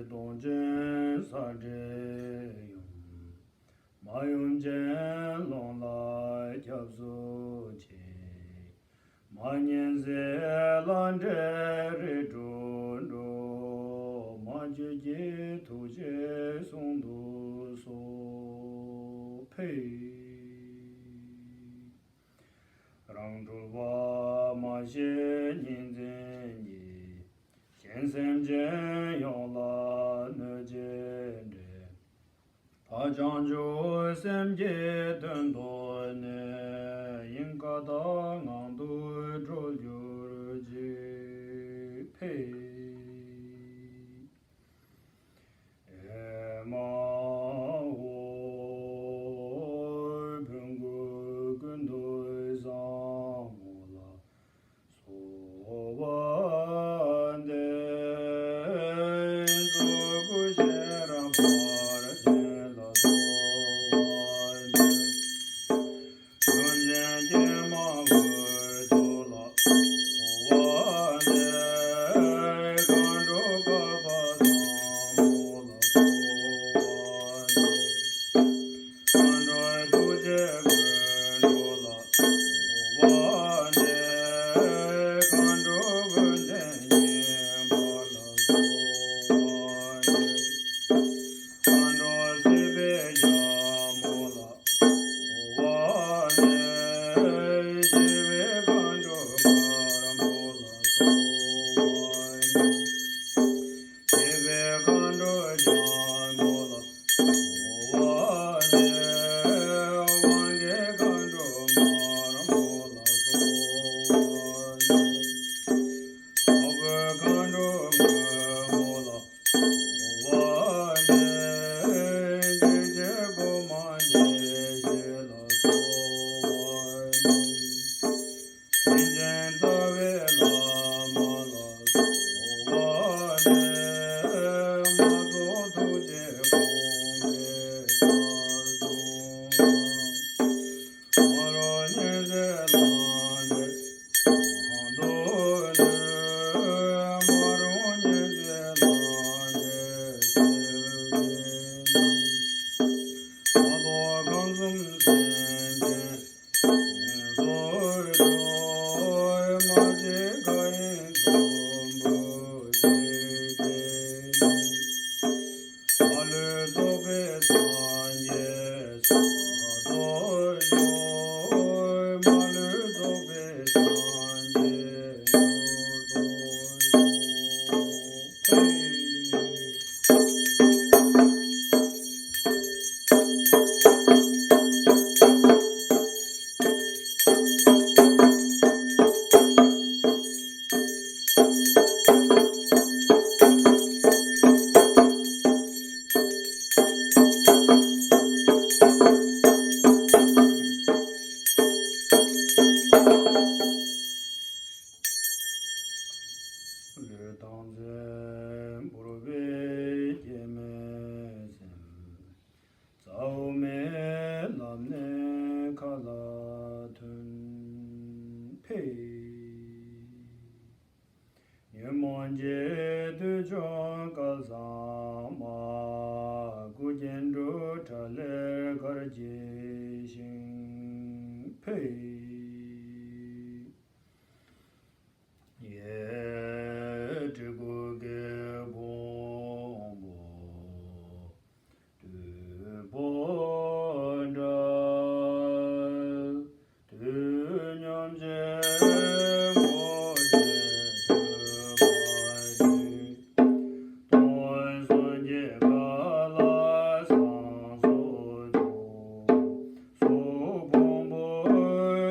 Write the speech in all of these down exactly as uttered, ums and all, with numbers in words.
གདོང་ཅན་ས་འདྲེན་ཡུམ། མ་ཡུམ་ཅན་ལོངས་ལ་སྐྱབས་སུ་མཆི། མ་ངན་སེལ་ལྷ་འདྲེ་རིགས་དྲུག་འགྲོ། མ་བཅོས་ཀྱི་ཐུགས་རྗེས་བསྲུང་དུ་གསོལ། ཕེབས། རང་གྲོལ་བ་མ་ཞེན་གཉིས་འཛིན་གྱིས། གཞན་སེམས་ཅན་ཡོངས་ལ་གནོད་བྱེད་འདྲེ། བ་བྱང་ཆུབ་སེམས་ཀྱི་དོན་རྟོགས་ནས། དབྱིངས་ཀ་དག་ངང་དུ་གྲོལ་གྱུར་ཅིག། ཕེབས། ཨེ་མ་ཧོ། བོན་སྐུ་ཀུན་ཏུ་བཟང་མོ་ལ་གསོལ་བ་འདེབས། གཙུག་ཕུད་ཤེས་རབ་ཕར་ཕྱིན་ལ་གསོལ་བ་འདེབས། ཡོན་ཏན་ཀྱེ་མ་འོད་ཅོག་ལ་གསོལ་བ་འདེབས། མཁའ་འགྲོ་བསྐལ་པ་དང་པོ་ལ་གསོལ་བ་འདེབས། མཁའ་འགྲོ་ཐུགས་རྗེ་ཀུན་སྒྲོལ་ལ་གསོལ་བ་འདེབས། མཁའ་འགྲོ་ཀུན་ལྡན་སྙིང་པོ་ལ་གསོལ་བ་འདེབས། མཁའ་འགྲོ་སྲིད་པའི་རྒྱལ་མོ་ལ་གསོལ་བ་འདེབས། ཞི་བའི་མཁའ་འགྲོ་དཀར་མོ་ལ་གསོལ་བ་འདེབས། སྲིད་པའི་མཁའ་འགྲོ་ལྗང་མོ་ལ་གསོལ་བ་འདེབས། དབང་གི་མཁའ་འགྲོ་དམར་མོ་ལ་གསོལ་བ་འདེབས། འཕགས་པའི་མཁའ་འགྲོ་སྔོན་མོ་ལ་གསོལ་བ་འདེབས། འཇིགས་བྱེད་སྒོ་མང་བདེ་གཤེགས་ལ་གསོལ་བ་འདེབས། དྲིན་ཅན་རྩ་བའི་བླ་མ་ལ་གསོལ་བ་འདེབས། མ་རྫོགས་ཐུགས་རྗེ་དགོངས་པའི་བཀའ་བཟུང་ལ། མ་རུངས་ཉེས་ཟད་ལམ་འདས་གང་དུ་འདུས། མ་རུངས་ཉེས་ཟད་ལམ་འདས་སེལ་བྱེད་ནི། མ་རྟོགས་ཁམས་གསུམ་སེམས་ཅན་ཞིང་སོགས་སྒྲོལ། མ་སྐྱེས་མཁའ་དབྱིངས་ཚོམ་བུ་འཁྱིལ་བྱེད་ནི། མ་ལུས་རྫོགས་པའི་སངས་རྒྱས་ས་རྡོར་གཤོག། མ་ལུས་རྫོགས་པའི་སངས་རྒྱས་མྱུར་དུ་ཤོག། ཧེ། ལུས་དང་རྫས་བོར་བའི་སྐྱེ་མེད་སེམས། རྩ་དབུ་མའི་ལམ་ནས་མཁའ་ལ་ཐོན། ཕེབས། ཉོན་མོངས་བརྒྱད་དུད་ཁྱོད་བསྐལ་བཟང་མ། སྐུ་རྒྱན་དྲུག་ཁྲ་ལེར་གར་གྱིས་ཤིང་། ཕེབས། གཡས་གྲི་གུག་གི་གོང་བུ་དུད་འགྲོ་འདྲ། དུས་སྙོམས་ཀྱི་འགོ་བྱེད་ཐོད་པ་འདི། སྟོང་གསུམ་གྱི་མཁའ་ལ་སངས་སུ་གྱུར། གཟུགས་ཕུང་པོའི་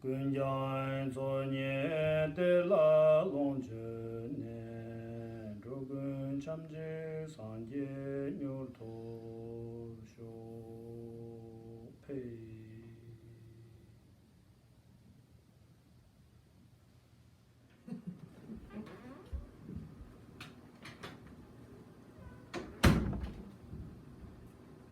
ཀུན་ཀྱང་ཚོགས་གཉིས་དེ་ལ་ལོངས་སྤྱོད་ནས། འགྲོ་ཀུན་ཕྱམ་གཅིག་སངས་རྒྱས་མྱུར་ཐོབ་ཤོག།